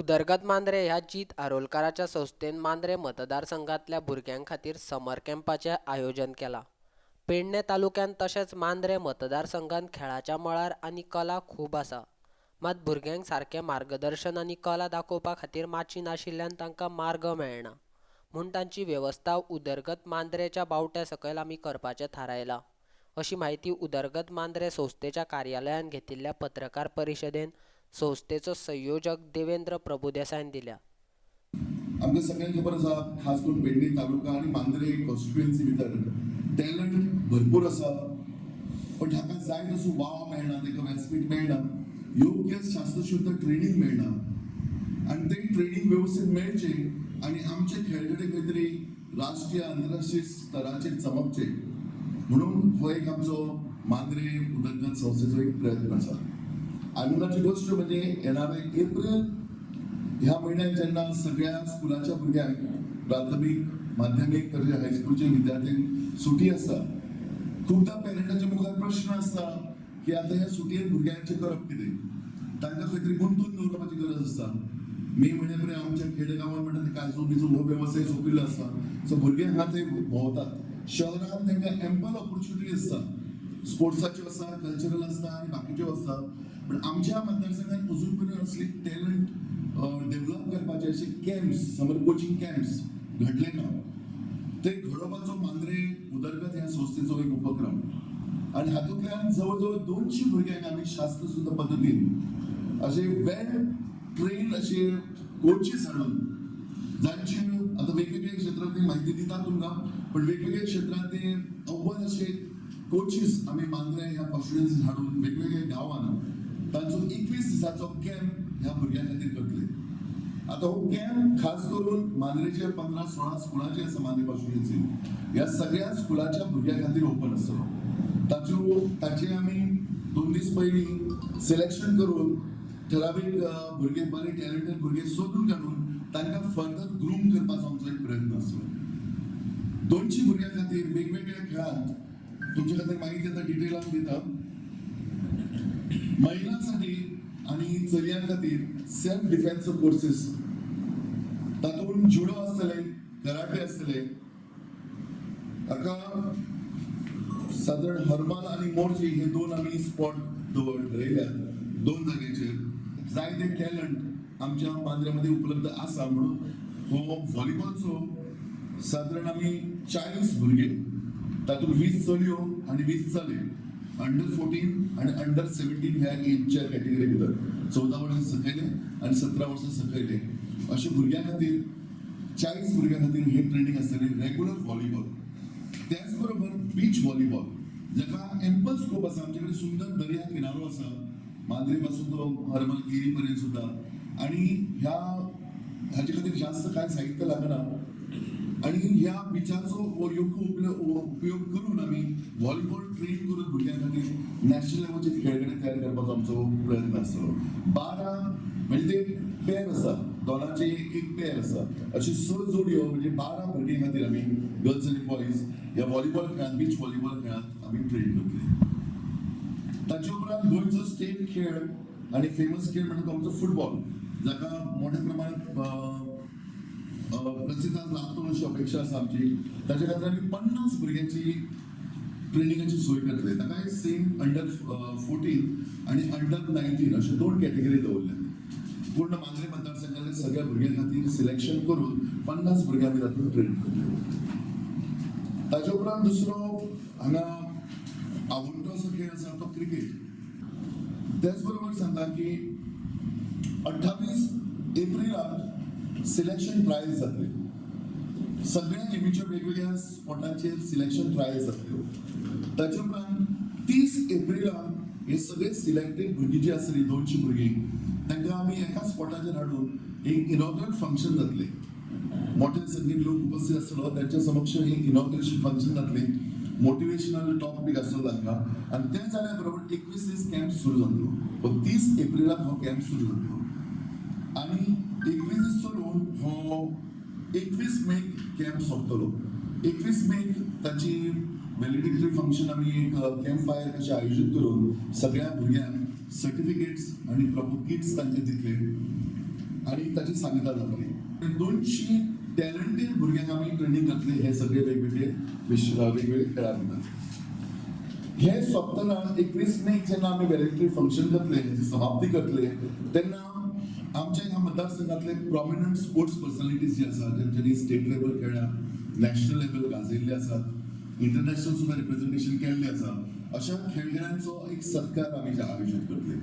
उदरगत मांद्रे ह्या जीत आरोलकाराच्या संस्थेन मांद्रे मतदारसंघांतल्या भुरग्यां खातीर समर कॅम्पाचें आयोजन केलां. पेडणे तालुक्यांत तशेंच मांद्रे मतदारसंघांत खेळाच्या मळार आनी कला खूब आसा. मात भुरग्यांक सारकें मार्गदर्शन आनी कला दाखोवपा खातीर माची नाशिल्ल्यान तांकां मार्ग मेळना. म्हूण तांची वेवस्था उदरगत मांद्रेच्या बावट्या सकयल आमी करपाचें थारायलां, अशी म्हायती उदरगत मांद्रे संस्थेच्या कार्यालयांत घेतिल्ल्या पत्रकार परिशदेंत संस्थेचो संयोजक देवेंद्र प्रभुदेसायन दिल्या. आमकां सगळ्यांक खबर आसा, खास करून पेडणे तालुका आनी मांद्रे कॉन्स्टिट्युएन्सी भितर टॅलंट भरपूर आसा, पण हाका जाय तसो वाव मेळना, ताका व्यासपीठ मेळना, योग्य शास्त्रशुद्ध ट्रेनिंग मेळना आनी तें ट्रेनिंग वेवस्थीत मेळचें आनी आमचे खेळगडे खंय तरी राष्ट्रीय आंतरराष्ट्रीय स्तराचेर चमकचे म्हणून हो एक आमचो मांद्रे उदरगत संस्थेचो एक प्रयत्न आसा. आनंदाची गोष्ट म्हणजे येणारे एप्रिल ह्या म्हयन्यात जेन्ना सगळ्या स्कुलाच्या भुरग्यांक प्राथमीक, माध्यमीक तशें हायस्कुलचे विद्यार्थ्यांक सुटी आसता, खुबदां पेरंटाच्या मुखार प्रश्न आसता की आतां ह्या सुटयेन भुरग्यांचें करप कितें, तांकां खंय तरी गुंतून दवरपाची गरज आसता. मे म्हयन्या पर्यंत आमच्या खेडेगांवांत म्हणटा ते काजू बिजू हो वेवसाय सोंपिल्लो आसता, सो भुरगे हांगा थंय भोंवतात. शहरांत तांकां एम्पल ऑपॉर्च्युनिटी आसता, स्पोर्ट्साच्यो आसता, कल्चरल आसता आनी बाकीच्यो आसता, पण आमच्या मतदारसंघात अजून पर्यंत असली टॅलंट डेव्हलप करपाचे असे कॅम्प्स, समर कोचिंग कॅम्प्स घडले ना. ते घडोवपाचो मांद्रे उदरगत ह्या संस्थेचो एक उपक्रम आनी हातूंतल्यान जवळ जवळ 200 भुरग्यांक आमी शास्त्रशुद्ध पद्दतीन असे वेल ट्रेन असे कोचीस हाडून, जांची आतां वेगवेगळ्या क्षेत्रांत म्हायती दितात तुमकां, पण वेगवेगळ्या क्षेत्रांत ते अव्वल असे कोचीस आमी मांद्रे ह्या कॉन्स्टिट्युएन्सीत हाडून वेगवेगळ्या गांवांत तांचो 21 दिसाचो कॅम्प ह्या भुरग्यां खातीर करतले. आतां हो कॅम्प खास करून मांद्रेचे 15-16 स्कुलां जी आसा मांद्रे कॉन्स्टिट्युएन्सी, ह्या सगळ्या स्कुलाच्या भुरग्यां खातीर ओपन आसतलो. ताचे आमी 2 दीस पयलीं सिलेक्शन करून ठरावीक भुरगे, बरे टॅलंटेड भुरगे सोदून काडून तांकां फर्दर ग्रूम करपाचो आमचो एक प्रयत्न आसतलो. 200 भुरग्यां खातीर वेगवेगळ्या खेळांत तुमच्या खातीर माहिती आतां डिटेलान दिता. महिलांसाठी आनी चलयां खातीर सेल्फ डिफेन्स कोर्सेस, तातूंत जुडो आसतले, कराटे आसतले, हाका सादारण हरमल आनी मोरजी हे 2 आमी स्पॉट ठरयल्यात 2 जाग्याचेर. जायते टॅलंट आमच्या मांद्र्यामध्ये उपलब्ध आसा म्हणून हो व्हॉलीबॉलचो सादारण आमी 40 भुरगे, तातूंत 20 चलयो आनी 20 चले, अंडर 14 आणि अंडर 17 ह्या एजच्या कॅटेगरी भितर 14 वर्सां सकयले आनी 17 वर्सां सकयले अशे भुरग्यां खातीर 40 भुरग्यां खातीर हे ट्रेनिंग आसतलें रेगुलर व्हॉलीबॉल. त्याच बरोबर बीच व्हॉलीबॉल जाका एम्पल स्कोप आसा, आमचे कडेन सुंदर दर्या किनारो आसा मांद्रे पासून तो हरमल केरी पर्यंत सुद्दां, आनी ह्या हाचे खातीर जास्त कांय साहित्य लागना आनी ह्या बिचाचो हो योग्य उपयोग करून आमी व्हॉलीबॉल ट्रेन करून भुरग्यां खातीर नॅशनल लेवलचे खेळगडे तयार करपाचो आमचो प्रयत्न आसतलो. 12 म्हणजे ते पेर आसा, दोनाचे एक पेर आसा, अशी 6 जोडयो म्हणजे 12 भुरग्यां खातीर आमी गर्ल्स आनी बॉयज ह्या व्हॉलीबॉल खेळांत, बीच व्हॉलीबॉल खेळांत आमी ट्रेन करतले. ताचे उपरांत गोंयचो स्टेट खेळ आनी फेमस खेळ म्हणटा तो आमचो फुटबॉल, जाका मोठ्या प्रमाणात प्रतिसाद लागतलो अशी अपेक्षा आसा आमची. ताचे खातीर आमी 50 भुरग्यांची ट्रेनिंगाची सोय करतले. ताका सेम अंडर 14 आनी अंडर 19 अशे 2 कॅटेगरी दवरल्यात. पूर्ण मांद्रे मतदारसंघातल्या सगळ्या भुरग्यां खातीर सिलेक्शन करून 50 भुरग्यां आमी तातूंत ट्रेन करतले. ताचे उपरांत दुसरो हांगा आवडटो असो खेळ आसा तो क्रिकेट. त्याच बरोबर सांगता की 28 एप्रिलाक सिलेक्शन ट्रायल्स जातले, सगळ्या गेमीच्या वेगवेगळ्या स्पॉटांचेर सिलेक्शन ट्रायल्स जातल्यो. ताचे उपरांत 30 एप्रिलाक हे सगळे सिलेक्टेड भुरगीं जी आसतली 200 भुरगीं, तांकां आमी एका स्पॉटाचेर हाडून एक इनॉग्रल फंक्शन जातलें, मोठे संख्येन लोक उपस्थित आसतलो, तांच्या समक्ष एक इनॉग्रेशन फंक्शन जातलें, मोटिवेशनल टॉक बी आसतलो तांकां. आनी तें जाल्या बरोबर 21 दीस कॅम्प सुरू जातलो. हो 30 एप्रिलाक हो कॅम्प सुरू जातलो आनी 21 दीस चलून हो 21 मेक कॅम्प सोंपतलो. 21 मेक ताची व्हॅलिडिक्टरी फंक्शन आमी एक कॅम्प फायर कशें आयोजीत करून सगळ्या भुरग्यांक सर्टिफिकेट्स आनी प्रॉपर किट्स तांकां दितले. आनी ताची सांगता जातली. 200 टॅलंटेड भुरग्यांक आमी ट्रेनींग घातली हे सगळे वेगवेगळे वेगवेगळे खेळां भितर. हे सोंपतना 21 मेक जेन्ना आमी व्हॅलेक्टरी फंक्शन करतले, हेची समाप्ती करतले, तेन्ना आमच्या ह्या मतदारसंघातले प्रॉमिनंट स्पोर्ट्स पर्सनॅलिटीज जे आसा, जेंच्यांनी स्टेट लेवल खेळ्ळ्या, नॅशनल लेवल गाजयल्ले आसात, इंटरनॅशनल सुद्दां रिप्रेझेंटेशन केल्लें आसा, अशा खेळगड्यांचो एक सत्कार आमी आयोजीत करतले.